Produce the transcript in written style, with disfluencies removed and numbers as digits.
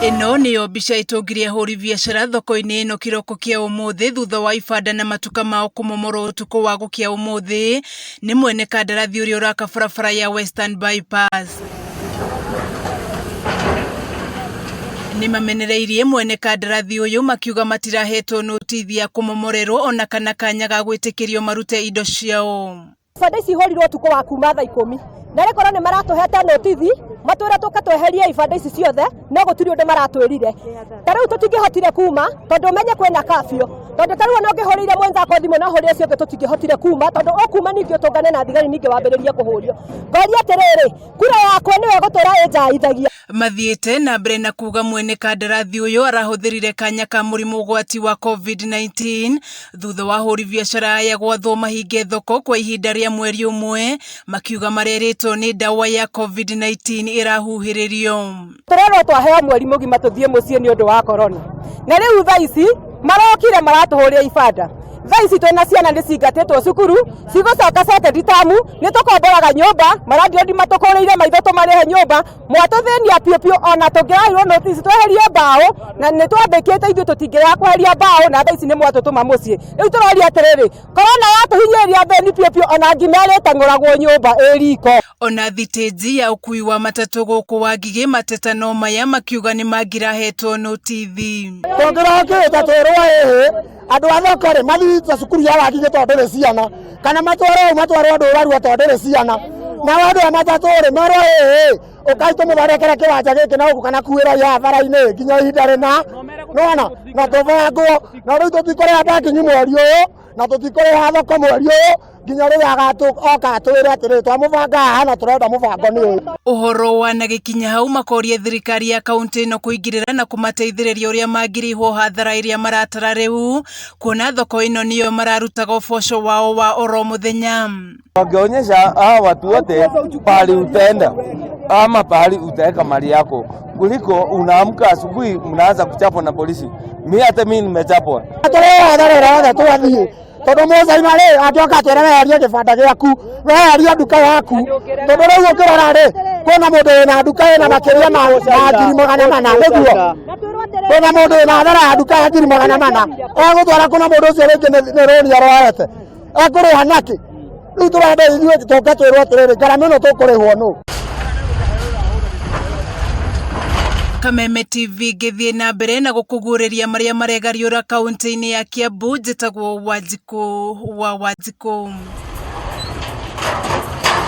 Ĩno nĩyo mbica ĩtũngirie ahũri biacara thoko-inĩ ĩno kĩroko kĩa ũmũthĩ thutha wa ibanda na matuka mao kũmomorwo ũtukũ wa gũkĩa ũmũthĩ nĩ mwene kandarathi ũrĩa ũraka barabara ya Western Bypass. Nĩ mamenereirie mwene kandarathi ũyũ makiuga matirahetwo notithi ya kũmomorerwo ona kana kanya ga gwĩtĩkĩrio marute indo ciao. Ibanda ici ihũrirwo ũtukũ wa kuma thaa 10 na rĩkorwo nĩ maratũhete notithi matwĩre tũke tweherie ibanda ici ciothe, no gũtirĩ ũndũ maratwĩrire. Ta rĩu tũtingĩhotire kuma tondũ ũmenye kwĩna kafio, tondũ ta rĩu ona ũngĩhũrĩire mwenzako thimũ na ũhũrĩre ũcio ũngĩ tũtingĩhotire kuma tondũ ũkuma ningĩ ũtũngane na thigari ningĩ wambĩrĩrie kũhũrio. Ngoria atĩrĩrĩ, kura yakwa nĩyo ĩgũtũra ĩnjaithagia. Mathiĩte na mbere na kuga mwene kandarathi ũyũ arahũthĩrire kanya ka mũrimũ ũgwati wa COVID-19 thutha wa ahũri biacara aya gwathwo mahinge thoko kwa ihinda rĩa mweri ũmwe, makiuga marerĩtwo nĩ ndawa ya COVID-19 ĩrahuhĩrĩrio. Tũrerwo twaheo mweri mũgima tũthiĩ mũciĩ nĩ ũndũ wa corona, na rĩu thaa ici marokire maratũhũrĩra ibanda. Thaa ici twĩna ciana nĩ cingatĩtwo cukuru cigũcoka second term, nĩ tũkomboraga nyũmba, marandirondi matũkũrĩire maitho tũmarĩhe nyũmba, mwatũthĩnia piũ piũ, ona tũngĩraheirwo notice tweherie mbaũ na nĩ twambĩkĩte ithuĩ tũtingĩrega kweheria mbaũ, na thaa ici nĩ mwatũtũma mũciĩ. Rĩu tũroria atĩrĩrĩ, korona yatũhinyĩrĩria thĩni piũ piũ, ona ngima ĩrĩteng'ũragwo nyũmba ĩ riko. Ona thitĩnji ya ũkui wa matatũ gũkũ Wangigĩ mateta no maya makiuga nĩ mangĩrahetwo notithi. Tũngĩrokĩte twĩrwo ĩhĩ andũ a thoko rĩ mathiĩ ta cukuru ya Wangigĩ tondũ ndĩrĩ ciana, kana matwarwo ũũ matwarwo andũ ũrarua tondũ ndĩrĩ ciana, nao andũ a matatũ rĩ merwo ĩhĩ ũkai tũmũthondekere kĩwanja gĩkĩ na gũkũ kana kuĩra ya bara-inĩ nginya ihinda rĩna nona na tũbangwo, na rĩu tũtikũrĩha parking mweri ũyũ na tũtikũrĩha thoko mweri ũyũ nginya rĩrĩa oka atwĩre atĩrĩrĩ twamũbanga haha na tũrenda mũbango nĩ ũyũ. Ũhoro wanagĩkinya hau makoria thirikari ya kaunti ĩno kũingĩrĩra na kũmateithĩrĩria ũrĩa mangĩrĩhwo hathara ĩrĩa maratara rĩu, kuona thoko ĩno nĩyo mararutaga ũboco wao wa oro mũthenya. Wangeonyesha hawa watu wote pahali utaenda ama pahali utaweka mali yako kuliko unaamka asubuhi mnaanza kuchapwa na polisi. Mi hata mi nimechapwa. Tũrĩ hathara ĩrĩa yothe twathiĩ tondũ mũcaina rĩ angĩoka atwĩre weherie kĩbanda gĩaku, weherie nduka yaku, tondũ rĩu ũngĩrora rĩ kwĩna mũndũ wĩna nduka ĩna makĩria ma 400,000, nĩguo kwĩna mũndũ wĩna hathara ya nduka ya 400,000, egũtwara kũna mũndũ ũcio rĩngĩ nĩ rũni aroete, ekũrĩha nakĩ? Rĩu tũrenda ithuĩ tũke twĩrwo atĩrĩrĩ ngarama ĩno tũkũrĩhwo nũ? Kameme TV ngĩthiĩ na mbere na gũkũguũrĩria marĩa maregariũra kaunti-inĩ ya Kiambu, njĩtagwo Wanjikũ wa Wanjikũ.